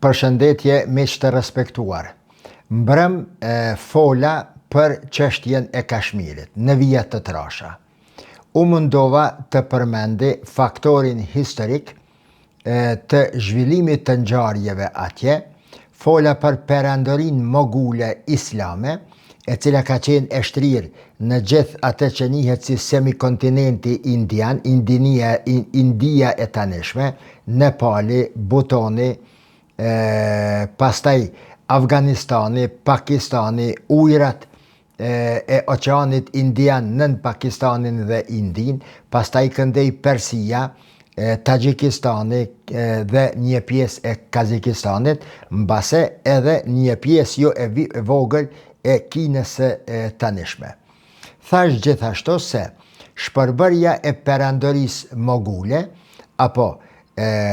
Përshëndetje miq të respektuar. Mbrëm fola për çështjen e Kashmirit në vija të trasha. U mundova të përmendi faktorin historik të zhvillimit të ngjarjeve atje, fola për perandorinë mogule islame, e cila ka qenë e shtrirë në gjithë atë që njihet si semikontinenti indian, Indinia, India e tanishme, Nepali, Butoni, e, pastaj Afganistani, Pakistani, ujërat e Oqeanit Indian nën Pakistanin dhe Indinë, pastaj këndej Persia, Taxhikistani dhe një pjesë e Kazakistanit, mbase edhe një pjesë jo e vogël e Kinës së tanishme. Thashë gjithashtu se shpërbërja e perandorisë mogule apo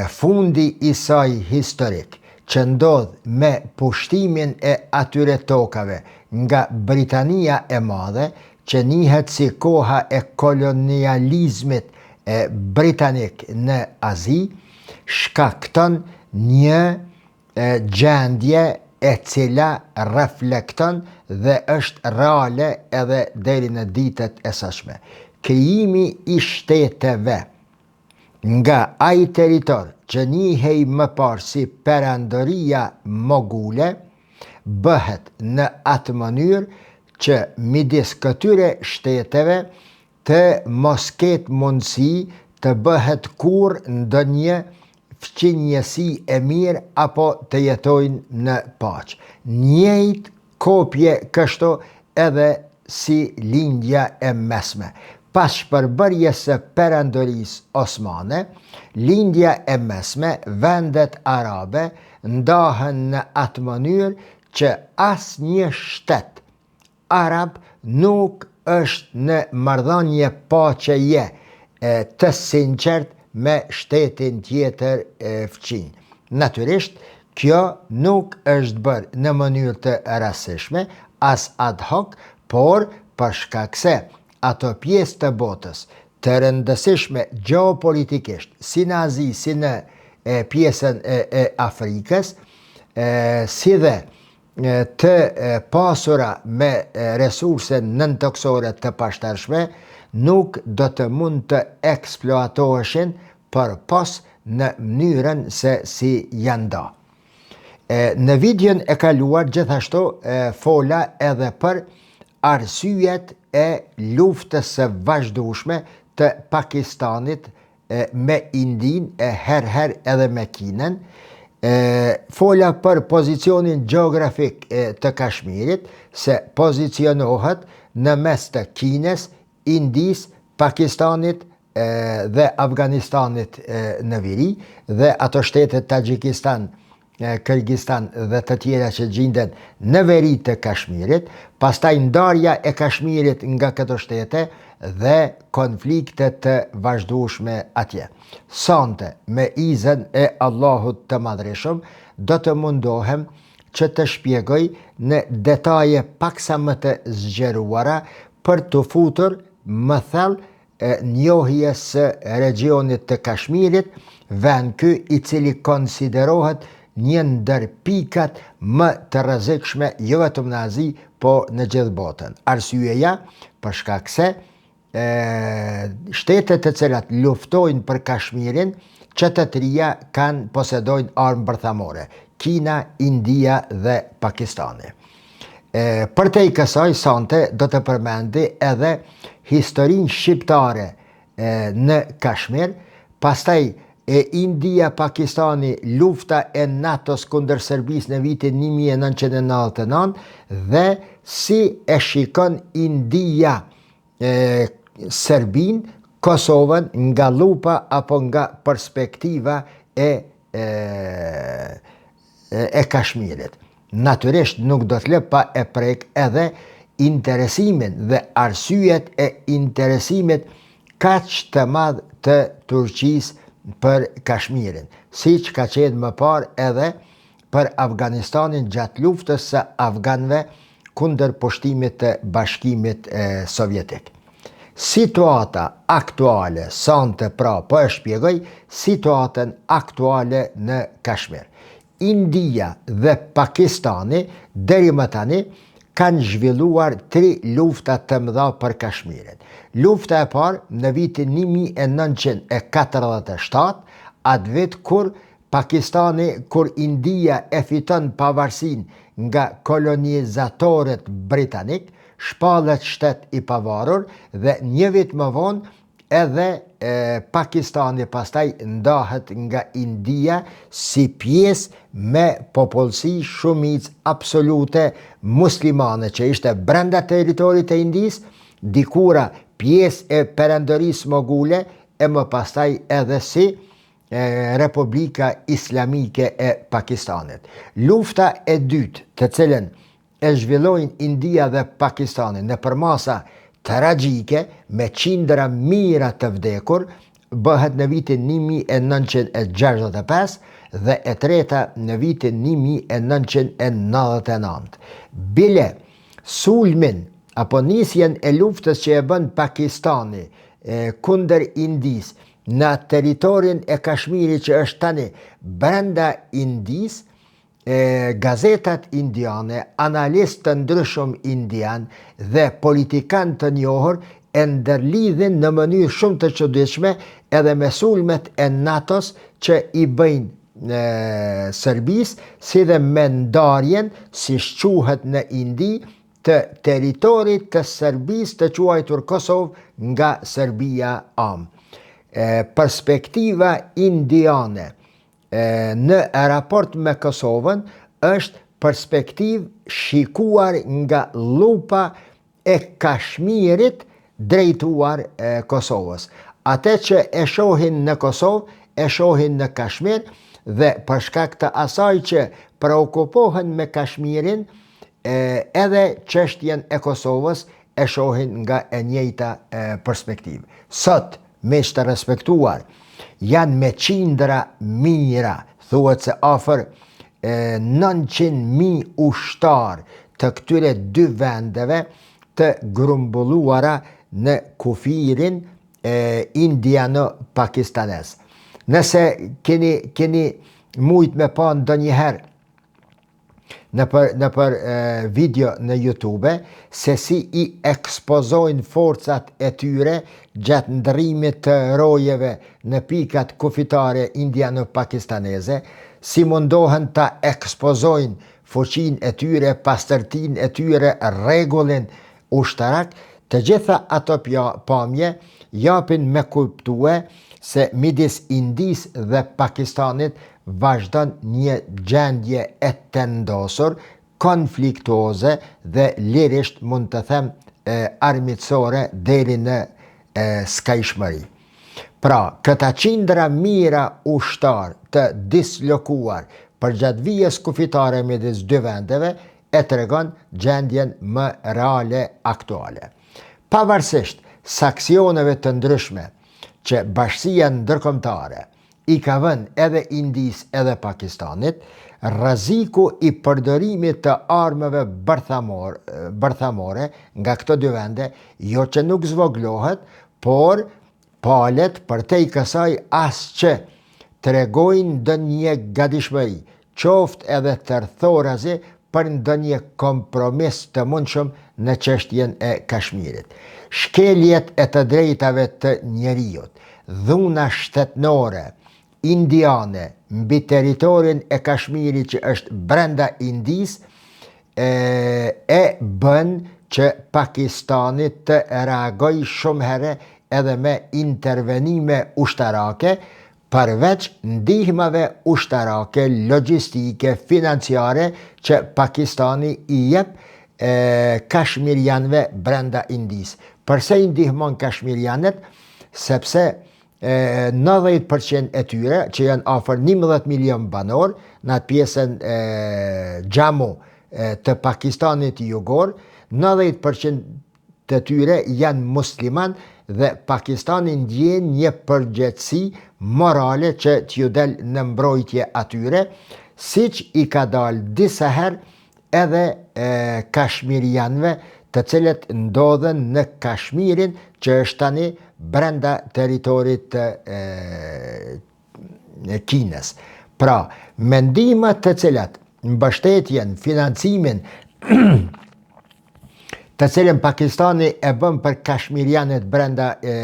fundi i saj historik, që ndodh me pushtimin e atyre tokave nga Britania e Madhe, që njihet si koha e kolonializmit britanik në Azi, shkakton një gjendje e cila reflekton dhe është reale edhe deri në ditët e sotshme. Krijimi i shteteve Nga ai territor që njihej më parë si Perandoria Mogule, bëhet në atë mënyrë që midis këtyre shteteve të mos ketë mundësi të bëhet kurrë ndonjë fqinjësi e mirë apo të jetojnë në paqe. Njëjtë Kopje kështu edhe si Lindja e Mesme. Pas shpërbërjes së Perandorisë Osmane, Lindja e Mesme, vendet arabe ndahen në atë mënyrë që asnjë shtet arab nuk është në marrëdhënie paqeje të sinqertë me shtetin tjetër fqinj. Natyrisht, kjo nuk është bërë në mënyrë të rastësishme, as ad hoc, por për shkak se ato pjesë të botës të rëndësishme gjeopolitikisht, si në Azi, si në pjesën e Afrikës, si dhe të pasura me resurse nëntokësore të pashtershme, nuk do të mund të eksploatoheshin përpos në mënyrën se si janë nda. Në videon e kaluar gjithashtu fola edhe për arsyet e luftës së vazhdueshme të Pakistanit me Indinë e herë herë edhe me Kinën, e, fola për pozicionin gjeografik të Kashmirit, se pozicionohet në mes të Kinës, Indisë, Pakistanit e, dhe Afganistanit e, në veri, dhe ato shtetet Taxhikistan, Kyrgyzstan dhe të tjera që gjinden në veri të Kashmirit, pastaj ndarja e Kashmirit nga këto shtete dhe konflikte të vazhdueshme atje. Sonte, me izën e Allahut të Madhërishëm, do të mundohem që të shpjegoj në detaje paksa më të zgjeruara për t'u futur më thellë njohjes së regjionit të Kashmirit, vend ky i cili konsiderohet një ndër pikat më të rrezikshme jo vetëm në Azi, po në gjithë botën. Arsyeja, për shkak se e, shtetet të cilat luftojnë për Kashmirin, që të trija kanë posedojnë armë bërthamore, Kina, India dhe Pakistani. E, përtej kësaj, sante do të përmendi edhe historinë shqiptare e, në Kashmir, pastaj e India, Pakistani, lufta e NATO-s kundër Serbisë në vitin 1999 dhe si e shikon India e, Serbinë, Kosovën nga lupa apo nga perspektiva e, e, e Kashmirit. Natyrisht nuk do të lë pa e prek edhe interesimin dhe arsyet e interesimit kaq të madh të Turqisë për Kashmirin, siç ka qenë më parë edhe për Afganistanin gjatë luftës së afganëve kundër pushtimit të Bashkimit Sovjetik. Situata aktuale, sante pra po e shpjegoj situatën aktuale në Kashmir. India dhe Pakistani deri më tani kanë zhvilluar tri lufta të mëdha për Kashmirin. Lufta e parë në vitin 1947, atë vit kur Pakistani kur India e fiton pavarësinë nga kolonizatorët britanikë, shpallet shtet i pavarur dhe një vit më vonë edhe e, Pakistani pastaj ndahet nga India si pjesë me popullsi shumicë absolute muslimane që ishte brenda territorit të Indisë, dikura pjesë e perandorisë mogule e më pastaj edhe si Republika Islamike e Pakistanit. Lufta e dytë, të cilën e zhvillojnë India dhe Pakistani në përmasa tragjike me qindra mijëra të vdekur, bëhet në vitin 1965 dhe e treta në vitin 1999. Bile, sulmin apo nisjen e luftës që e bën Pakistani kundër Indisë në territorin e Kashmirit që është tani brenda Indisë, e gazetat indiane, analistë të ndryshëm indian dhe politikanë të njohur e ndërlidhin në mënyrë shumë të çuditshme edhe me sulmet e NATO-s që i bëjnë Serbisë, si dhe me ndarjen, si quhet në Indi, të territorit të Serbisë të quajtur Kosovë nga Serbia amë. Perspektiva indiane në raport me Kosovën është perspektivë shikuar nga llupa e Kashmirit drejtuar Kosovës. Atë që e shohin në Kosovë, e shohin në Kashmir dhe për shkak të asaj që preokupohen me Kashmirin, edhe çështjen e Kosovës e shohin nga e njëjta perspektivë. Sot, miq të respektuar, janë me qindra mijëra, thuhet se afër 900.000 ushtarë të këtyre dy vendeve të grumbulluara në kufirin indiano-pakistanez. Nëse keni, keni mujt me pa ndonjëherë nëpër, nëpër e, video në Youtube se si i ekspozojnë forcat e tyre gjatë ndërrimit të rojeve në pikat kufitare indiano-pakistaneze, si mundohen ta ekspozojnë fuqinë e tyre, pastërtinë e tyre, rregullin ushtarak, të gjitha ato pamje japin me kuptue se midis Indisë dhe Pakistanit vazhdon një gjendje e tendosur, konfliktuoze dhe lirisht mund të them armiqësore deri në skajshmëri. Pra, këta qindra mijëra ushtarë të dislokuar përgjatë vijës kufitare midis dy vendeve e tregon gjendjen më reale aktuale. Pavarësisht sanksioneve të ndryshme që bashkësia ndërkombëtare i ka vënë edhe Indisë edhe Pakistanit, rreziku i përdorimit të armëve bërthamore nga këto dy vende jo që nuk zvogëlohet, por palët përtej kësaj as që tregojnë ndonjë gatishmëri, qoftë edhe tërthorazi për ndonjë kompromis të mundshëm në çështjen e Kashmirit. Shkeljet e të drejtave të njeriut, dhuna shtetnore indiane mbi territorin e Kashmirit që është brenda Indisë, e, e bën që Pakistani të reagojë shumë herë edhe me intervenime ushtarake, përveç ndihmave ushtarake, logjistike, financiare që Pakistani i jep e, kashmirianëve brenda Indisë. Përse i ndihmon kashmirianët? Sepse e, 90% e tyre, që janë afër 11 milion banorë, në atë pjesën e Xhamu të Pakistanit jugor, 90% të tyre janë musliman dhe Pakistani ndjen një përgjegjësi morale që t'ju del në mbrojtje atyre, siç i ka dalë disa herë edhe e, kashmirianëve të cilët ndodhen në Kashmirin që është tani brenda territorit të e, Kinës. Pra, me ndihmat të cilat mbështetjen, financimin të cilën Pakistani e bën për kashmirianët brenda e,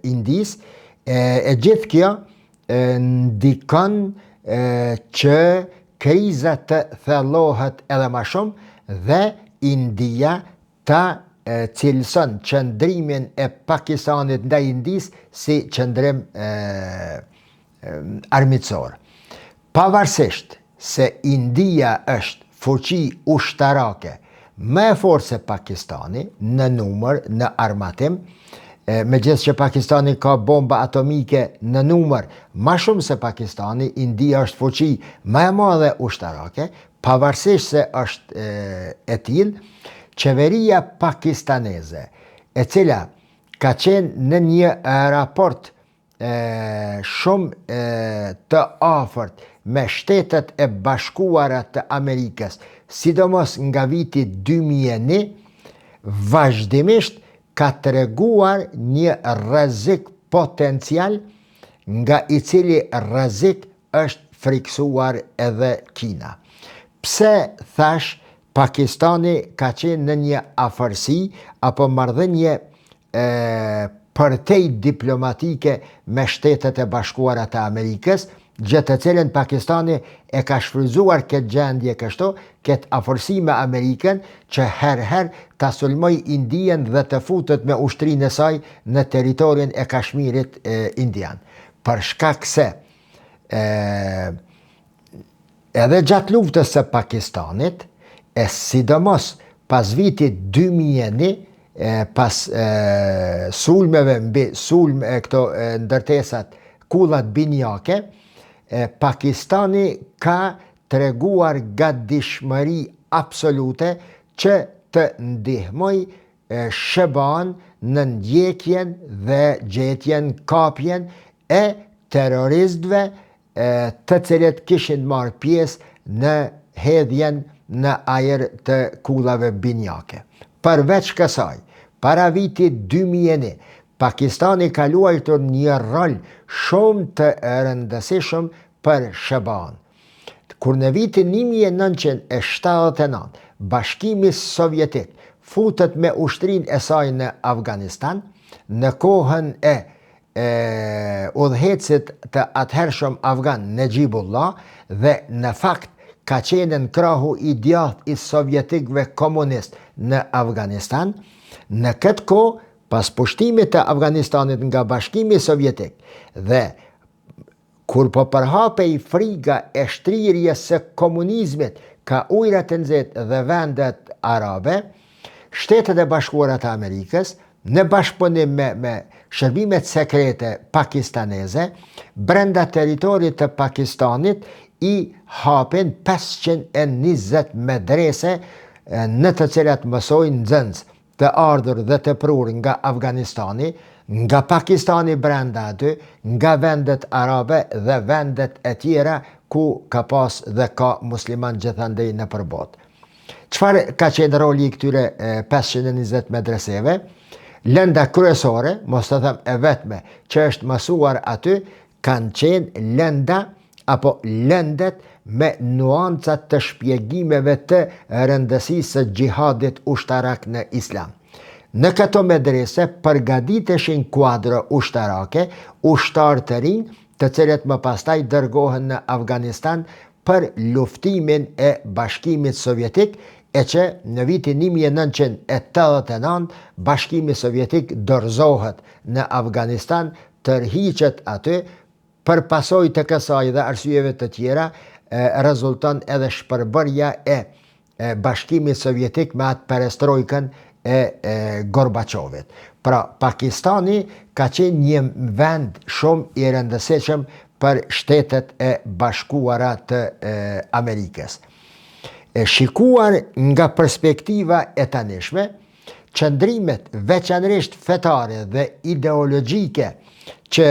Indisë, e, e gjithë kjo e, ndikon e, që kriza të thellohet edhe ma shumë dhe India ta cilëson qëndrimin e Pakistanit ndaj Indisë si qëndrim armiqësor. Pavarësisht se India është fuqi ushtarake më e fortë se Pakistani në numër, në armatim, megjithëse që Pakistani ka bomba atomike në numër ma shumë se Pakistani, India është fuqi më e madhe ushtarake, Pavarësisht se është e tillë, qeveria pakistaneze, e cila ka qenë në një raport shumë të afërt me Shtetet e Bashkuara të Amerikës, sidomos nga viti 2001, vazhdimisht ka treguar një rrezik potencial nga i cili rrezik është frikësuar edhe Kina. Pse thashë Pakistani ka qenë në një afërsi apo marrëdhënie përtej diplomatike me Shtetet e Bashkuara të Amerikës, gjë të cilën Pakistani e ka shfrytëzuar këtë gjendje kështu, këtë afërsi me Amerikën, që herë-herë ta sulmojë Indinë dhe të futet me ushtrinë e saj në territorin e Kashmirit indian. Për shkak se e, edhe gjatë luftës së Pakistanit, e sidomos pas vitit 2001, e, pas e, sulmeve mbi sulm e këto e, ndërtesat, kullat binjake, e, Pakistani ka treguar gatishmëri absolute që të ndihmojë SHBA-në në ndjekjen dhe gjetjen, kapjen e terroristëve të cilët kishin marrë pjesë në hedhjen në ajër të kullave binjake. Përveç kësaj, para vitit 2001, Pakistani ka luajtur një rol shumë të rëndësishëm për SHBA-në. Kur në vitin 1979 Bashkimi Sovjetik futet me ushtrinë e saj në Afganistan, në kohën e e udhëheqësit të atëhershëm afgan Nexhibullah dhe në fakt ka qenë në krahu i djathtë i sovjetikëve komunistë në Afganistan, në këtë kohë, pas pushtimit të Afganistanit nga Bashkimi Sovjetik dhe Kur po përhapej friga e shtrirjes së komunizmit ka ujërat e nxehtë dhe vendet arabe, Shtetet e Bashkuara të Amerikës, në bashkëpunim me me shërbimet sekrete pakistaneze, brenda territorit të Pakistanit i hapin 520 medrese në të cilat mësojnë nxënës të ardhur dhe të prurë nga Afganistani, nga Pakistani brenda aty, nga vendet arabe dhe vendet e tjera ku ka pas dhe ka musliman gjithandej nëpër botë. Çfarë ka qenë roli i këtyre 520 medreseve? Lënda kryesore, mos të them e vetme, që është mësuar aty, kanë qenë lënda apo lëndet me nuanca të shpjegimeve të rëndësisë së xhihadit ushtarak në Islam. Në këto medrese përgatiteshin kuadro ushtarake, ushtarë të rinj, të cilët më pastaj dërgohen në Afganistan për luftimin e Bashkimit Sovjetik e që në vitin 1989 Bashkimi Sovjetik dorëzohet në Afganistan, tërhiqet aty, Për pasojë të kësaj dhe arsyeve të tjera, rezulton edhe shpërbërja e Bashkimit Sovjetik me atë perestrojkën e Gorbaçovit. Pra, Pakistani ka qenë një vend shumë i rëndësishëm për Shtetet e Bashkuara të Amerikës. E shikuar nga perspektiva e tanishme, qëndrimet veçanërisht fetare dhe ideologjike që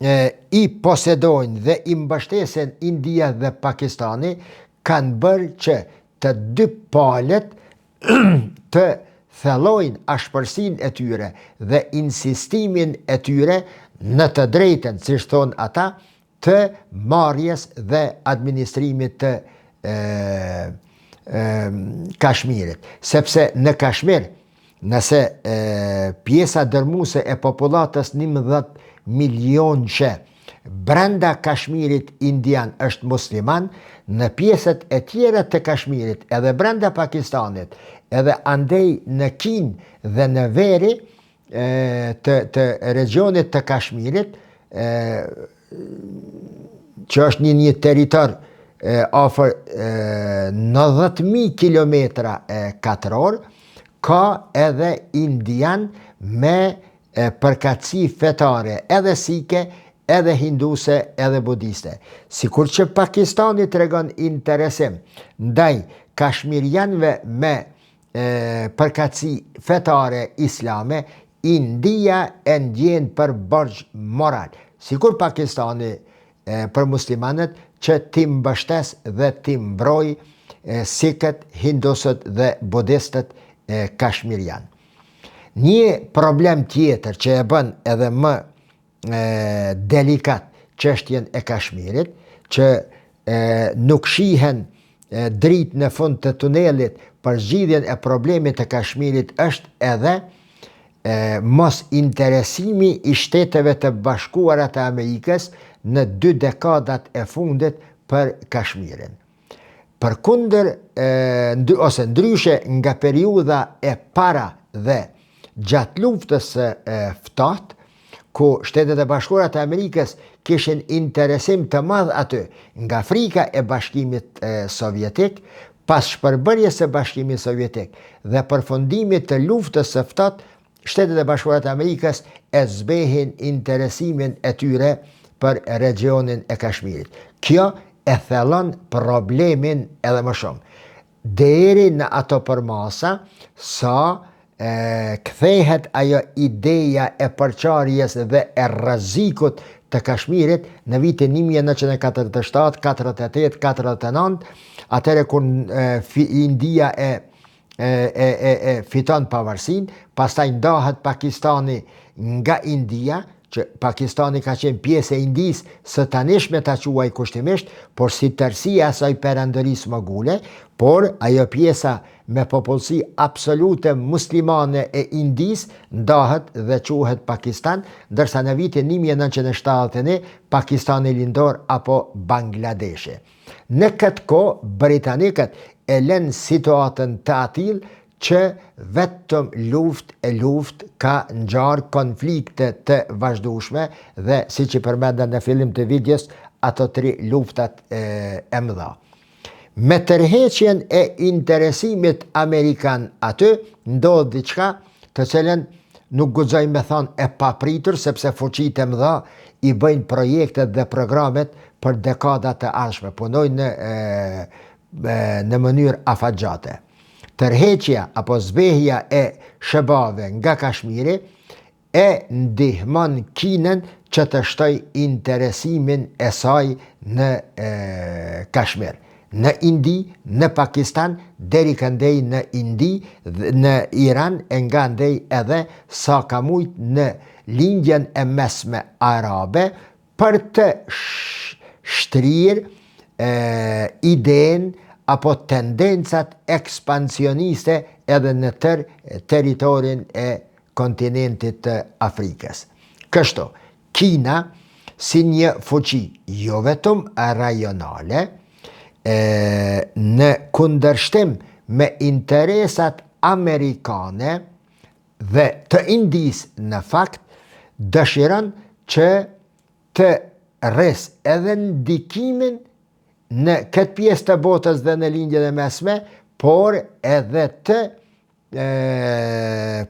i posedojnë dhe i mbështesin India dhe Pakistani, kanë bërë që të dy palët të thellojnë ashpërsinë e tyre dhe insistimin e tyre në të drejtën, siç thonë ata, të marrjes dhe administrimit të e, e, Kashmirit. Sepse në Kashmir, nëse e, pjesa dërmuese e popullatës 11 milionëshe brenda Kashmirit indian është musliman, në pjesët e tjera të Kashmirit, edhe brenda Pakistanit, edhe andej në Kinë dhe në veri e, të, të regionit të Kashmirit, e, që është një një territor e, afër e, 90.000 kilometra e, katror, ka edhe indian me e përkatësi fetare edhe sike, edhe hinduse, edhe budiste. Sikur që Pakistani tregon interesim ndaj kashmirianëve me e, përkatësi fetare islame, India e ndjen për borxh moral. Sikur Pakistani e, për muslimanët që t'i mbështes dhe t'i mbroj e, sikët, hindusët dhe budistët e, kashmirian. Një problem tjetër që e bën edhe më e, delikat çështjen e Kashmirit, që e, nuk shihen e, dritë në fund të tunelit për zgjidhjen e problemit të Kashmirit është edhe e, mos interesimi i Shteteve të Bashkuara të Amerikës në dy dekadat e fundit për Kashmirin. Përkundër e, ose ndryshe nga periudha e para dhe gjatë luftës së ftohtë, ku Shtetet e Bashkuara të Amerikës kishin interesim të madh aty nga frika e Bashkimit Sovjetik, pas shpërbërjes së Bashkimit Sovjetik dhe përfundimit të luftës së ftohtë, Shtetet e Bashkuara të Amerikës e zbehin interesimin e tyre për regjionin e Kashmirit. Kjo e thellon problemin edhe më shumë. Deri në ato përmasa sa e, kthehet ajo ideja e përçarjes dhe e rrezikut të Kashmirit në vitin 1947, 48, 49, atëherë kur India e e, e, e, e fiton pavarësinë, pastaj ndahet Pakistani nga India, që Pakistani ka qenë pjesë e Indisë së tanishme ta quaj kushtimisht, por si tërësi e asaj perandorisë mogule, por ajo pjesa me popullsi absolute muslimane e Indisë ndahet dhe quhet Pakistan, ndërsa në vitin 1971 Pakistani lindor apo Bangladeshi. Në këtë kohë, britanikët e lënë situatën të atillë që vetëm luftë e luftë ka ngjarë konflikte të vazhdueshme dhe siç i përmenda në fillim të videos, ato tri luftat e, e mëdha. Me tërheqjen e interesimit amerikan aty, ndodh diçka të cilën nuk guxoj me thonë e papritur, sepse fuqitë e mëdha i bëjnë projektet dhe programet për dekada të ardhshme, punojnë në, e, në mënyrë afatgjate. Tërheqja apo zbehja e SHBA-ve nga Kashmiri e ndihmon Kinën që të shtoj interesimin e saj në e, Kashmir, në Indi, në Pakistan, deri këndej në Indi, në Iran e nga andej edhe sa ka mujt në lindjen e mesme arabe për të shtrirë idenë apo tendencat ekspansioniste edhe në tërë territorin e kontinentit të Afrikës. Kështu, Kina si një fuqi jo vetëm rajonale, e, në kundërshtim me interesat amerikane dhe të Indisë në fakt, dëshiron që të rris edhe ndikimin në këtë pjesë të botës dhe në lindjen e mesme, por edhe të e,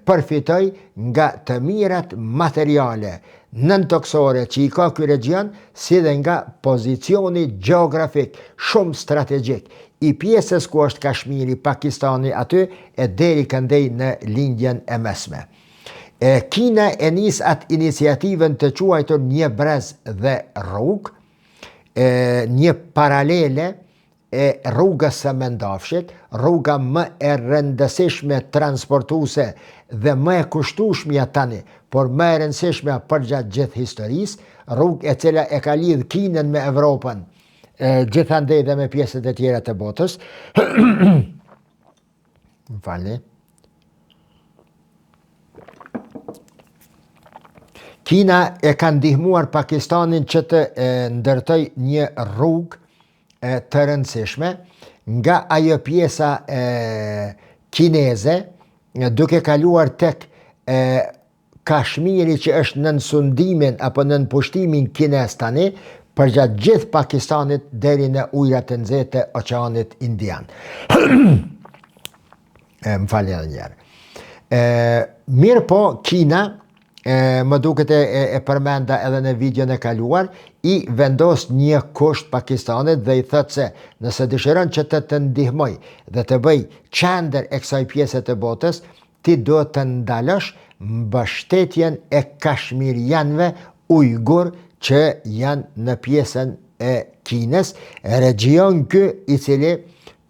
përfitoj nga të mirat materiale nëntokësore që i ka ky regjion, si dhe nga pozicioni gjeografik shumë strategjik i pjesës ku është Kashmiri, Pakistani aty e deri këndej në lindjen e mesme. E Kina e nis atë iniciativën të quajtur një brez dhe rrugë, e një paralele e rrugës së Mendafshit, rruga më e rëndësishme transportuese dhe më e kushtueshmja tani, por më e rëndësishmja përgjatë gjithë historisë, rrugë e cila e ka lidhë Kinën me Evropën, gjithandej dhe me pjesët e tjera të botës. Më falni. Kina e ka ndihmuar Pakistanin që të ndërtojë një rrugë të rëndësishme nga ajo pjesa e kineze duke kaluar tek e, Kashmiri që është nën sundimin apo nën pushtimin kinez tani, përgjatë gjithë Pakistanit deri në ujërat e nxehtë të Oqeanit Indian. e, më falni edhe një herë. E, mirëpo, Kina, e, më duket e, e, e përmenda edhe në videon e kaluar, i vendos një kusht Pakistanit dhe i thotë se nëse dëshiron që të të ndihmoj dhe të bëj qendër e kësaj pjese të botës, Ti duhet të ndalosh mbështetjen e kashmirianëve ujgur që janë në pjesën e Kinës, regjion ky i cili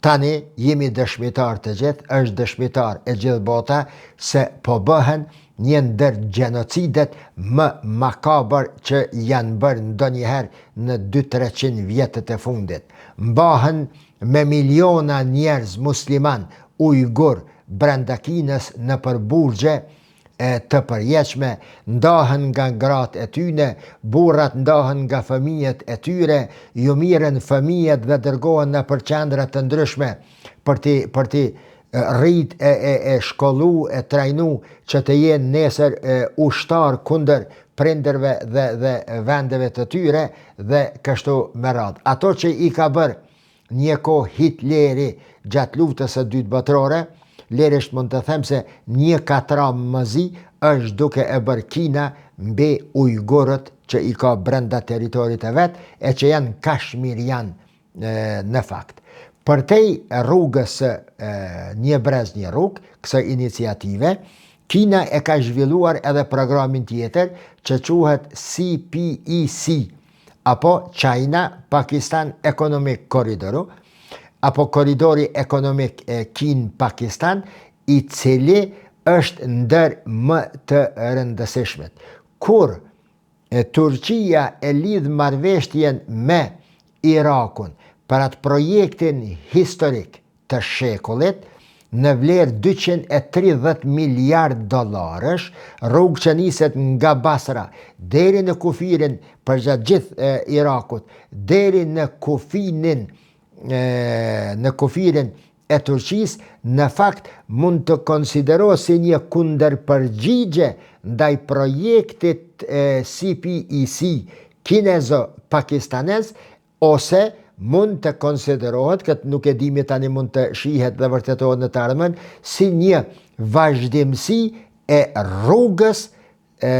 tani jemi dëshmitarë të gjithë, është dëshmitar e gjithë bota se po bëhen një ndër gjenocidet më makabër që janë bërë ndonjëherë në 2-300 vjetët e fundit. Mbahen me miliona njerëz muslimanë ujgur brenda Kinës nëpër burgje e të përjetshme, ndahen nga gratë e tyne, burrat ndahen nga fëmijët e tyre, ju mirren fëmijët dhe dërgohen nëpër qendra të ndryshme për t'i për t'i rrit e e e shkollu e trajnu që të jenë nesër ushtarë kundër prindërve dhe dhe vendeve të tyre dhe kështu me radhë. Ato që i ka bërë një kohë Hitleri gjatë luftës së dytë botërore, lirisht mund të them se një katram më zi është duke e bërë Kina mbi ujgurët që i ka brenda territorit të vet e që janë kashmirianë në fakt. Përtej rrugës së një brez një rrugë, kësaj iniciative, Kina e ka zhvilluar edhe programin tjetër që quhet CPEC, apo China Pakistan Economic Corridor, apo Korridori Ekonomik Kinë-Pakistan, i cili është ndër më të rëndësishmit. Kur Turqia e lidh marrëveshjen me Irakun për atë projektin historik të shekullit, në vlerë 230 miliardë dollarësh, rrugë që niset nga Basra deri në kufirin përgjatë gjithë Irakut, deri në kufinin në kufirin e Turqisë, në fakt mund të konsiderohet si një kundërpërgjigje ndaj projektit CPEC kinezo-pakistanez Ose mund të konsiderohet, këtë nuk e dimi tani mund të shihet dhe vërtetohet në të ardhmen, si një vazhdimësi e rrugës e,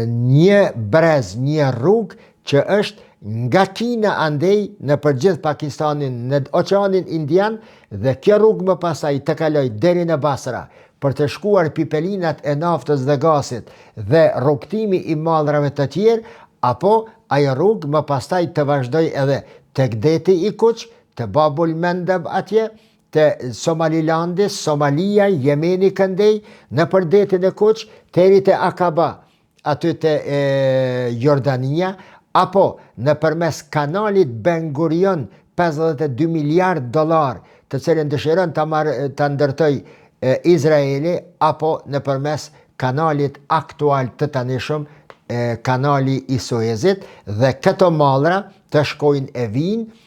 një brez, një rrugë që është nga Kina andej nëpër gjithë Pakistanin në Oqeanin Indian dhe kjo rrugë më pastaj të kalojë deri në Basra për të shkuar pipelinat e naftës dhe gasit dhe rrugëtimi i mallrave të tjerë, apo ajo rrugë më pastaj të vazhdojë edhe tek Deti i Kuq, te Babul Mendeb atje, te Somalilandi, Somalia, Jemeni këndej, nëpër Detin e Kuq, deri te Akaba, aty te e, Jordania, apo nëpërmes kanalit Ben Gurion 52 miliard dollar, të cilin dëshiron ta marrë ta ndërtojë Izraeli, apo nëpërmes kanalit aktual të tanishëm, kanali i Suezit, dhe këto mallra të shkojnë e vijnë,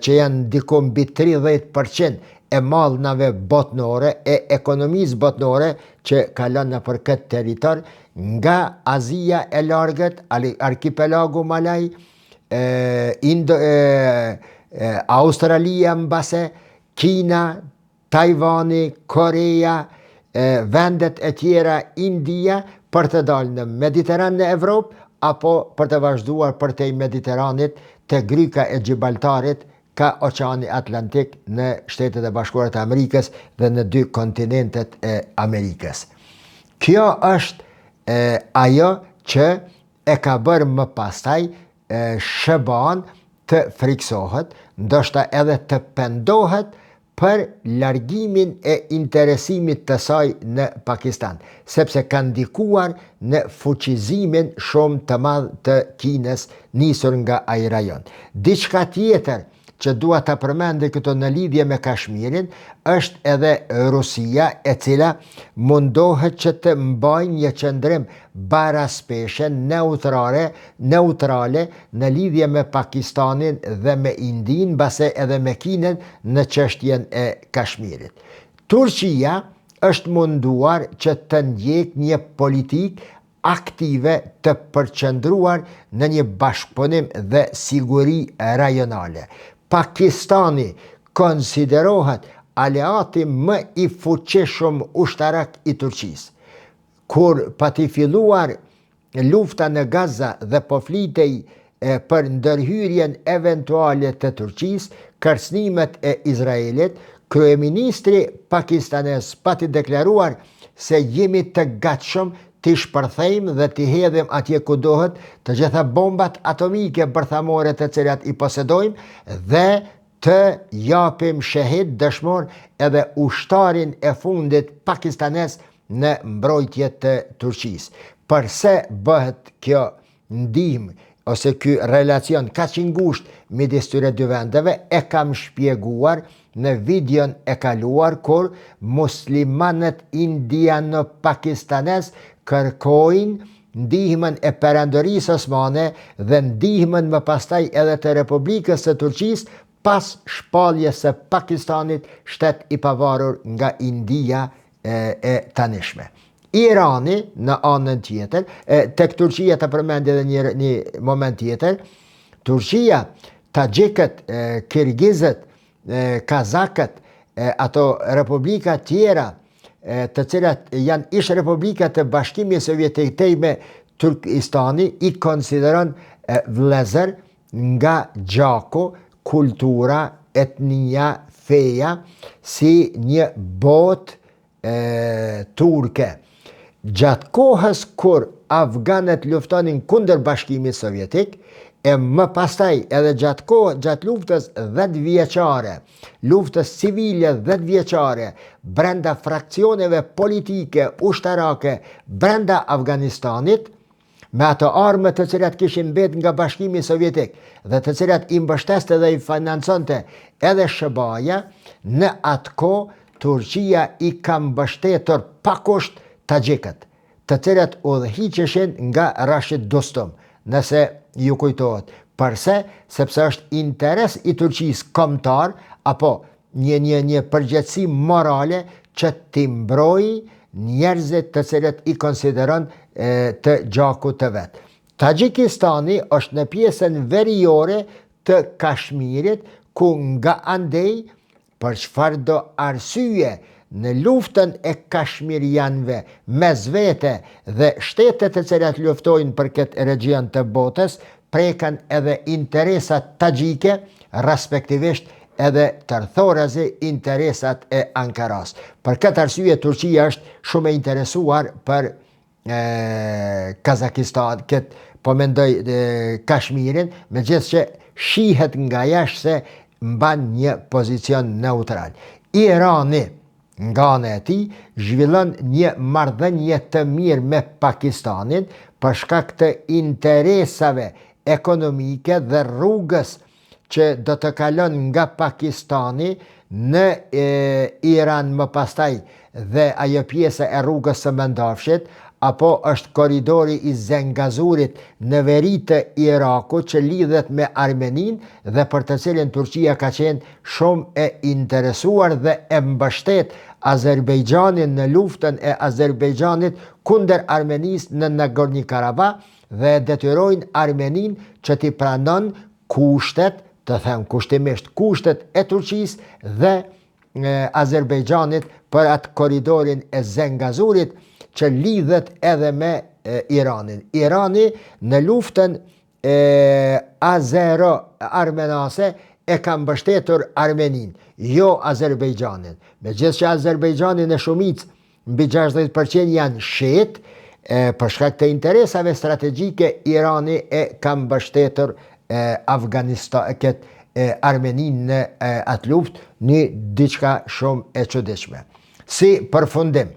që janë diku mbi 30% e mallnave botnore, e ekonomisë botnore që kalon nëpër këtë territor, nga Azia e largët, arkipelagu Malaj, Indo, e, e, Australia mbase, Kina, Tajvani, Koreja, e, vendet e tjera, India, për të dalë në Mediteran në Evropë, apo për të vazhduar përtej Mediteranit te gryka e Gjibraltarit ka Oqeani Atlantik në Shtetet e Bashkuara të Amerikës dhe në dy kontinentet e Amerikës. Kjo është e, ajo që e ka bërë më pastaj SHBA-në të frikësohet, ndoshta edhe të pendohet për largimin e interesimit të saj në Pakistan, sepse ka ndikuar në fuqizimin shumë të madh të Kinës nisur nga ai rajon. Diçka tjetër që dua ta përmendi këtu në lidhje me Kashmirin është edhe Rusia e cila mundohet që të mbajë një qëndrim baraspeshe neutrale, neutrale në lidhje me Pakistanin dhe me Indinë, mbase edhe me Kinën në çështjen e Kashmirit. Turqia është munduar që të ndjekë një politikë aktive të përqendruar në një bashkëpunim dhe siguri rajonale. Pakistani konsiderohet aleati më i fuqishëm ushtarak i Turqisë. Kur pati filluar lufta në Gaza dhe po flitej për ndërhyrjen eventuale të Turqisë, kërcënimet e Izraelit, kryeministri pakistanez pati deklaruar se jemi të gatshëm t'i shpërthejmë dhe t'i hedhim atje ku duhet të gjitha bombat atomike bërthamore të cilat i posedojmë dhe të japim shehid dëshmor edhe ushtarin e fundit pakistanez në mbrojtje të Turqisë. Përse bëhet kjo ndihmë ose ky relacion kaq i ngushtë midis këtyre dy vendeve e kam shpjeguar në videon e kaluar kur muslimanët indiano-pakistanez kërkojnë ndihmën e Perandorisë Osmane dhe ndihmën më pastaj edhe të Republikës së Turqisë pas shpalljes së Pakistanit shtet i pavarur nga India e, e tanishme. Irani, në anën tjetër, e, tek Turqia të përmendi edhe një, një moment tjetër, Turqia, Taxhikët, e, Kirgizët, e, Kazakët, e, ato republika tjera, e, të cilat janë ish republika të Bashkimit Sovjetik tej me Turkistani, i konsideron e, vëllezër nga gjaku, kultura, etnia, feja, si një botë e, turke. Gjatë kohës kur afganët luftonin kundër Bashkimit Sovjetik, e më pastaj edhe gjatë kohë, gjatë luftës 10 vjeçare, luftës civile 10 vjeçare, brenda fraksioneve politike, ushtarake, brenda Afganistanit, me ato armë të cilat kishin mbet nga Bashkimi Sovjetik dhe të cilat i mbështeste dhe i financonte edhe SHBA-ja, në atë kohë Turqia i ka mbështetur pa kusht taxhikët, të cilët udhëhiqeshin nga Rashid Dostum, nëse ju kujtohet. Përse? Sepse është interes i Turqisë kombëtar apo një një një përgjegjësi morale që t'i mbrojë njerëzit të cilët i konsideron e, të gjakut të vet. Taxhikistani është në pjesën veriore të Kashmirit, ku nga andej për çfarëdo arsye në luftën e kashmirianëve mes vete dhe shtetet të cilat luftojnë për këtë regjion të botës, preken edhe interesat taxhike, respektivisht edhe tërthorazi interesat e Ankarasë. Për këtë arsye Turqia është shumë e interesuar për e, Kazakistan, këtë po mendoj e, Kashmirin, megjithëse shihet nga jashtë se mban një pozicion neutral. Irani, nga ana e tij, zhvillon një marrëdhënie të mirë me Pakistanin për shkak të interesave ekonomike dhe rrugës që do të kalon nga Pakistani në e, Iran më pastaj dhe ajo pjesa e rrugës së Mëndafshit, apo është korridori i Zengazurit në veri të Irakut që lidhet me Armeninë dhe për të cilin Turqia ka qenë shumë e interesuar dhe e mbështet Azerbejxhanin në luftën e Azerbejxhanit kundër Armenisë në Nagorno Karabah dhe e detyrojnë Armeninë që t'i pranon kushtet, të them kushtimisht, kushtet e Turqisë dhe Azerbejxhanit për atë korridorin e Zengazurit që lidhet edhe me Iranin. Irani në luftën e Azero-Armenase e ka mbështetur Armeninë, jo Azerbejxhanin. Megjithëse Azerbejxhani në shumicë mbi 60% janë shiit, e, për shkak të interesave strategjike Irani e ka mbështetur e, Afganistan, këtë Armeninë në atë luftë, një diçka shumë e çuditshme. Si përfundim,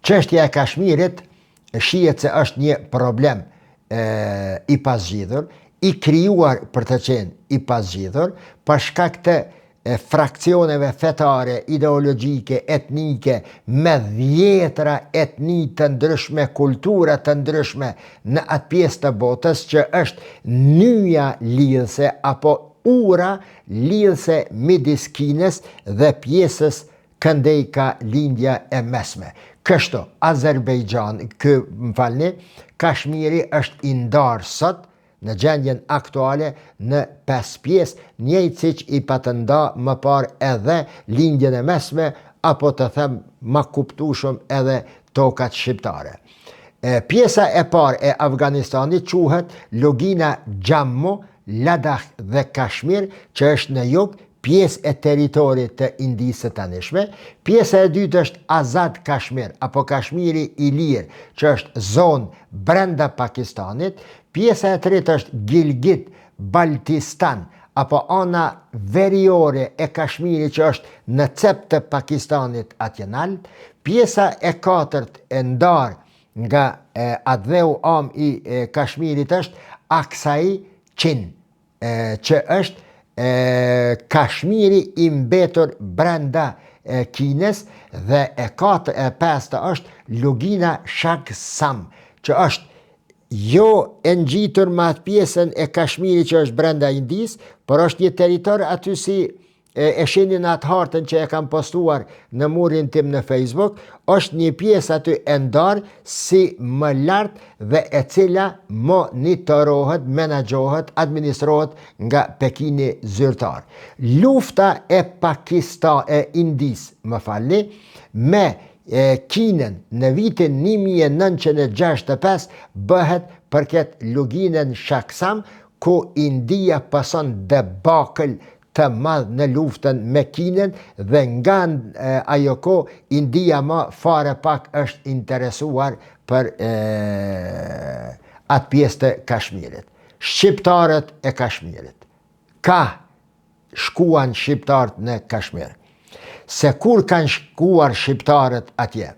çështja e Kashmirit shihet se është një problem e, i pazgjidhur, i krijuar për të qenë i pazgjidhur, për shkak të e fraksioneve fetare, ideologjike, etnike, me dhjetra etni të ndryshme, kultura të ndryshme në atë pjesë të botës që është nyja lidhëse apo ura lidhëse midis Kinës dhe pjesës këndej ka Lindja e Mesme. Kështu, Azerbejxhan, ky, më falni, Kashmiri është i ndarë sot në gjendjen aktuale në pesë pjesë, njëjtë siç i patën nda më parë edhe Lindjen e Mesme, apo të them ma kuptueshëm edhe tokat shqiptare. E, pjesa e parë e Afganistanit quhet Lugina Xhammu, Ladakh dhe Kashmir, që është në jug, pjesë e territorit të Indisë së tanishme. Pjesa e dytë është Azad Kashmir, apo Kashmiri i Lirë, që është zonë brenda Pakistanit. Pjesa e tretë është Gilgit Baltistan, apo ana veriore e Kashmirit që është në cep të Pakistanit atje nalt. Pjesa e katërt e ndarë nga atdheu amë i Kashmirit është Aksai Chin, që është Kashmiri i mbetur brenda Kinës dhe e katër e pesta është Lugina Shaksam, që është jo e ngjitur me atë pjesën e Kashmirit që është brenda Indisë, por është një territor aty si e, e shihni në atë hartën që e kam postuar në murin tim në Facebook, është një pjesë aty e ndarë si më lart dhe e cila monitorohet, menaxhohet, administrohet nga Pekini zyrtar. Lufta e Pakistan e Indisë, më falni, me e Kinën në vitin 1965 bëhet për këtë luginën Shaksam, ku India pëson debakël të madh në luftën me Kinën dhe nga ajo kohë India ma fare pak është interesuar për e, atë pjesë të Kashmirit. Shqiptarët e Kashmirit. Ka shkuan shqiptarët në Kashmir. Se kur kanë shkuar shqiptarët atje?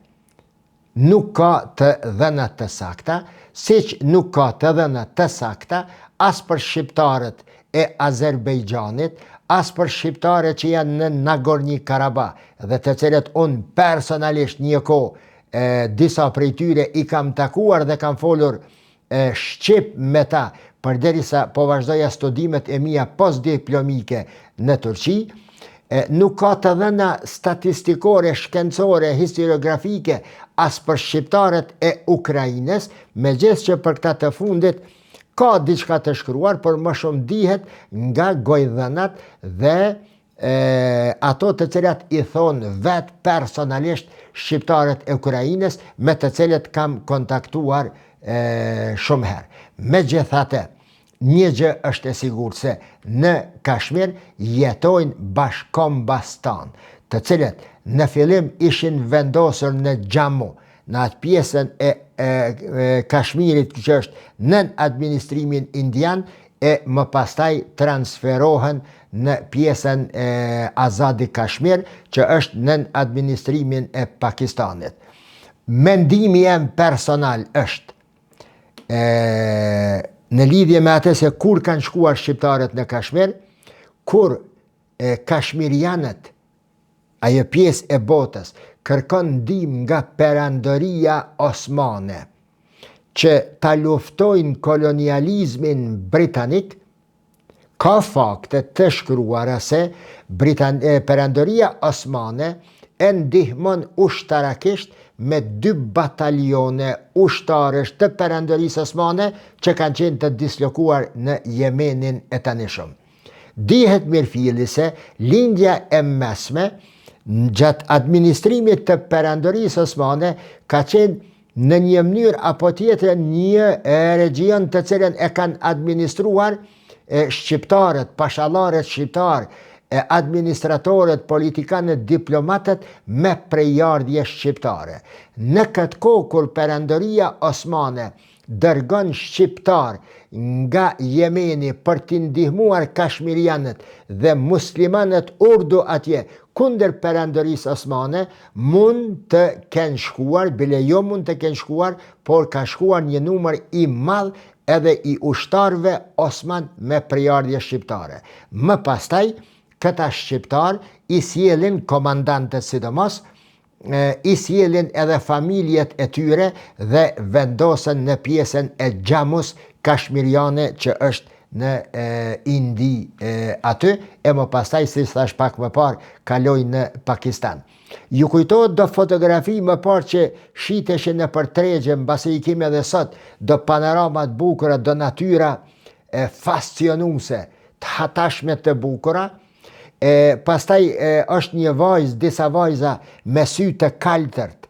Nuk ka të dhëna të sakta, siç nuk ka të dhëna të sakta as për shqiptarët e Azerbejxhanit, as për shqiptarët që janë në Nagorni Karabah dhe të cilët unë personalisht një kohë e, disa prej tyre i kam takuar dhe kam folur e, shqip me ta, përderisa po vazhdoja studimet e mia postdiplomike në Turqi, e, nuk ka të dhëna statistikore, shkencore, historiografike as për shqiptarët e Ukrainës, megjithë që për këta të fundit ka diçka të shkruar, por më shumë dihet nga gojëdhënat dhe e, ato të cilat i thonë vetë personalisht shqiptarët e Ukrainës me të cilët kam kontaktuar e, shumë herë. Megjithatë, një gjë është e sigurt se në Kashmir jetojnë bashkëkombas tanë, të cilët në fillim ishin vendosur në Xhamu, në atë pjesën e, e, e Kashmirit që është nën administrimin indian e më pastaj transferohen në pjesën e Azadi Kashmir që është nën administrimin e Pakistanit. Mendimi jem personal është e, në lidhje me atë se kur kanë shkuar shqiptarët në Kashmir, kur e, kashmirianët Ajo pjesë e botës kërkon ndihmë nga Perandoria Osmane që ta luftojnë kolonializmin britanik, ka fakte të shkruara se Britan Perandoria Osmane e ndihmon ushtarakisht me dy batalione ushtarësh të Perandorisë Osmane që kanë qenë të dislokuar në Jemenin e tanishëm. Dihet mirëfilli se Lindja e Mesme gjatë administrimit të Perandorisë Osmane ka qenë në një mënyrë apo tjetër një regjion të cilën e kanë administruar e shqiptarët, pashallarët shqiptarë, e administratorët, politikanët, diplomatët me prejardhje shqiptare. Në këtë kohë kur Perandoria Osmane. dërgon shqiptarë nga Jemeni për t'i ndihmuar kashmirianët dhe muslimanët urdu atje kundër Perandorisë Osmane, mund të kenë shkuar, bile jo mund të kenë shkuar, por ka shkuar një numër i madh edhe i ushtarëve osman me prejardhje shqiptare. Më pastaj, këta shqiptarë i sjellin komandantët sidomos, i sjellin edhe familjet e tyre dhe vendosen në pjesën e Xhamus kashmiriane që është në e, Indi e, aty, e më pastaj, si thash pak më parë, kalojnë në Pakistan. Ju kujtohet do fotografi më parë që shiteshin nëpër tregje, mbase i kemi edhe sot, do panorama të bukura, do natyra e fascionuse, të hatashme të bukura, E, pastaj e, është një vajzë, disa vajza me sy të kaltërt,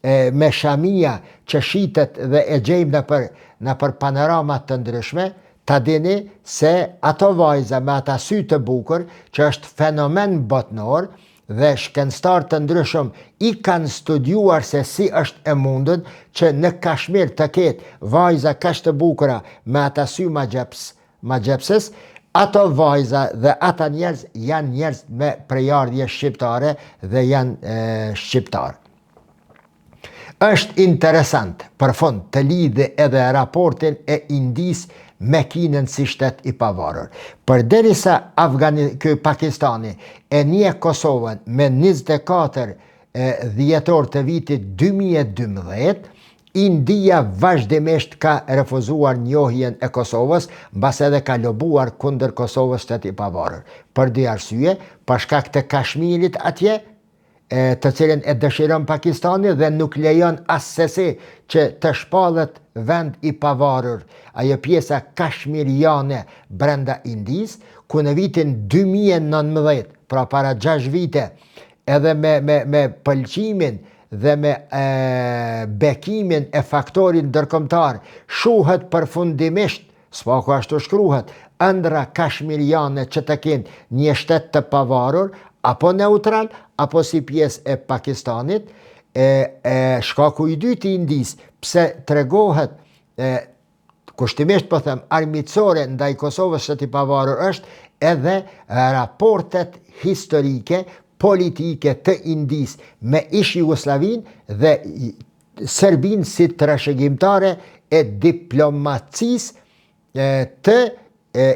e, me shamia që shitet dhe e gjejmë nëpër, nëpër panorama të ndryshme, ta dini se ato vajza me ata sy të bukur, që është fenomen botnor, dhe shkencëtarë të ndryshëm i kanë studiuar se si është e mundun që në Kashmir të ketë vajza kaq të bukura me ata sy magjeps, magjepsës, ato vajza dhe ata njerëz janë njerëz me prejardhje shqiptare dhe janë shqiptarë. Është interesant për fund të lidhi edhe raportin e Indisë me Kinën si shtet i pavarur. Përderisa Afgani, ky Pakistani e njeh Kosovën me 24 dhjetor të vitit 2012, India vazhdimisht ka refuzuar njohjen e Kosovës, mbase edhe ka lobuar kundër Kosovës shtet i pavarur. Për dy arsye, për shkak të Kashmirit atje, e, të cilën e dëshiron Pakistani dhe nuk lejon assesi që të shpallet vend i pavarur, ajo pjesa kashmiriane brenda Indisë, ku në vitin 2019, pra para 6 vite, edhe me, me, me pëlqimin dhe me e, bekimin e faktorit ndërkombëtar shuhet përfundimisht, s'paku ashtu shkruhet, ëndrra kashmiriane që të kenë një shtet të pavarur, apo neutral, apo si pjesë e Pakistanit, e, e shkaku i dytë i Indisë, pse tregohet e, kushtimisht po them armiqësore ndaj Kosovës shtet i pavarur është edhe raportet historike politike të Indisë me ish Jugosllavinë dhe Serbinë si trashëgimtare e diplomacisë të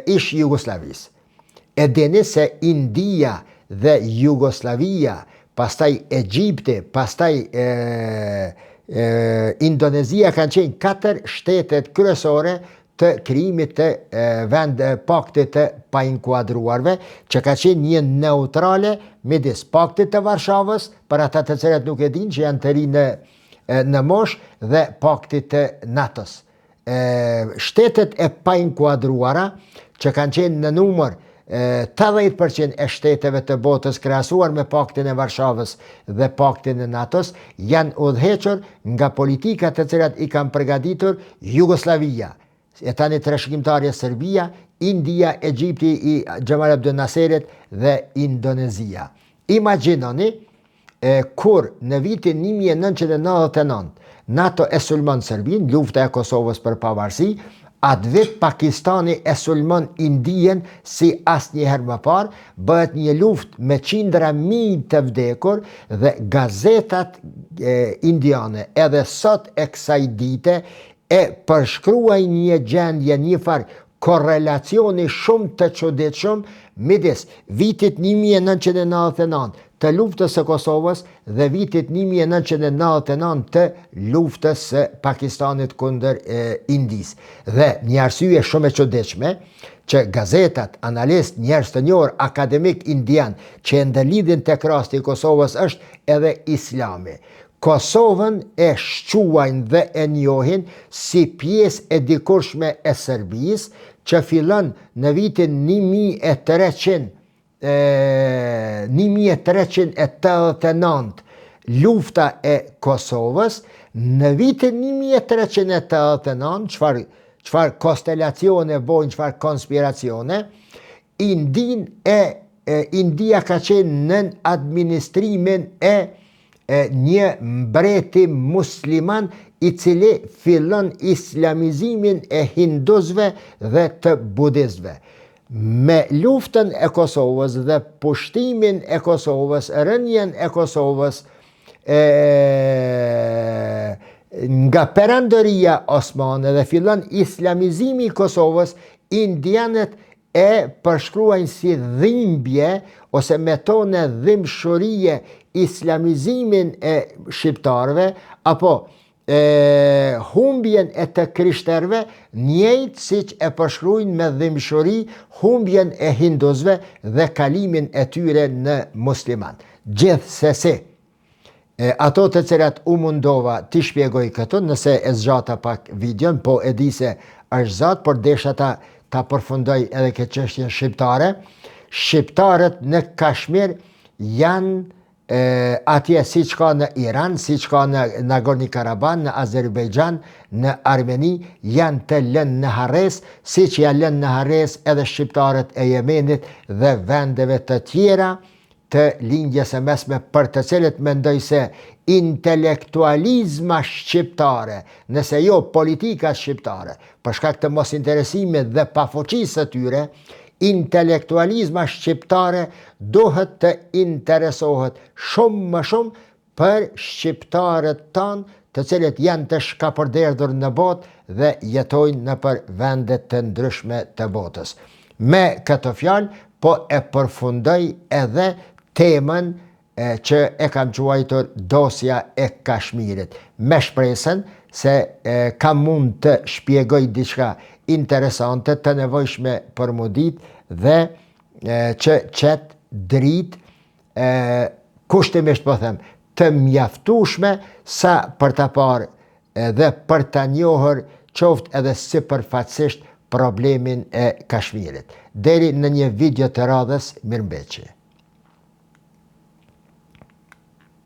ish Jugosllavisë. E dini se India dhe Jugosllavia, pastaj Egjipti, pastaj e, e, Indonezia kanë qenë katër shtetet kryesore të krijimit të vend paktit të painkuadruarve, që ka qenë një neutrale midis paktit të Varshavës, për ata të cilët nuk e dinë që janë të ri në në moshë dhe paktit të NATO-s. shtetet e painkuadruara që kanë qenë në numër 80% e shteteve të botës krahasuar me paktin e Varshavës dhe paktin e NATO-s janë udhëhequr nga politikat të cilat i kanë përgatitur Jugosllavia, e tani trashëgimtarja Serbia, India, Egjipti i Xhemal Abdel Naserit dhe Indonezia. Imagjinoni E kur në vitin 1999 NATO e sulmon Serbinë, lufta e Kosovës për pavarësi, atë vit Pakistani e sulmon Indien si asnjëherë më parë, bëhet një luftë me qindra mijë të vdekur dhe gazetat e, indiane edhe sot e kësaj dite e përshkruajnë një gjendje, një farë korrelacioni shumë të çuditshëm midis vitit 1999 të luftës së Kosovës dhe vitit 1999 të luftës së Pakistanit kundër Indisë. Dhe një arsye shumë e çuditshme që gazetat, analistë, njerëz të njohur akademik indian që e ndërlidhin tek rasti i Kosovës është edhe Islami. Kosovën e shquajnë dhe e njohin si pjesë e dikurshme e Serbisë, që fillon në vitin 1300 1389 lufta e Kosovës, në vitin 1389, çfarë çfarë konstelacione bojnë, çfarë konspiracione, Indinë e, e India ka qenë nën administrimin e e. e një mbreti musliman i cili fillon islamizimin e hindusve dhe të budistëve. Me luftën e Kosovës dhe pushtimin e Kosovës, rënien e Kosovës e, nga perandoria osmane dhe fillon islamizimi i Kosovës, indianët e përshkruajnë si dhimbje ose me tone dhimbshurie islamizimin e shqiptarëve apo e humbjen e të krishterëve, njëjtë siç e përshkruajnë me dhimbshuri humbjen e hindusve dhe kalimin e tyre në musliman. Gjithsesi, e, ato të cilat u mundova t'i shpjegoj këtu, nëse e zgjata pak videon, po e di se është zgjat, por desha ta ta përfundoj edhe këtë çështjen shqiptare. Shqiptarët në Kashmir janë e, atje siç ka në Iran, siç ka në Nagorni Karabah, në Azerbejxhan, në Armeni, janë të lënë në harresë, siç janë lënë në harresë edhe shqiptarët e Jemenit dhe vendeve të tjera të Lindjes së Mesme për të cilët mendoj se intelektualizma shqiptare, nëse jo politika shqiptare, për shkak të mosinteresimit dhe pafuqisë së tyre, Intelektualizma shqiptare duhet të interesohet shumë më shumë për shqiptarët tanë të cilët janë të shkapërderdhur në botë dhe jetojnë nëpër vende të ndryshme të botës. Me këto fjalë po e përfundoj edhe temën e, që e kam quajtur dosja e Kashmirit, me shpresën se e, kam mund të shpjegoj diçka interesante të nevojshme për m'u ditë dhe e, që qet dritë e, kushtimisht po them të mjaftueshme sa për ta parë dhe për ta njohur qoftë edhe sipërfaqësisht problemin e Kashmirit. Deri në një video të radhës, mirëmbeçi.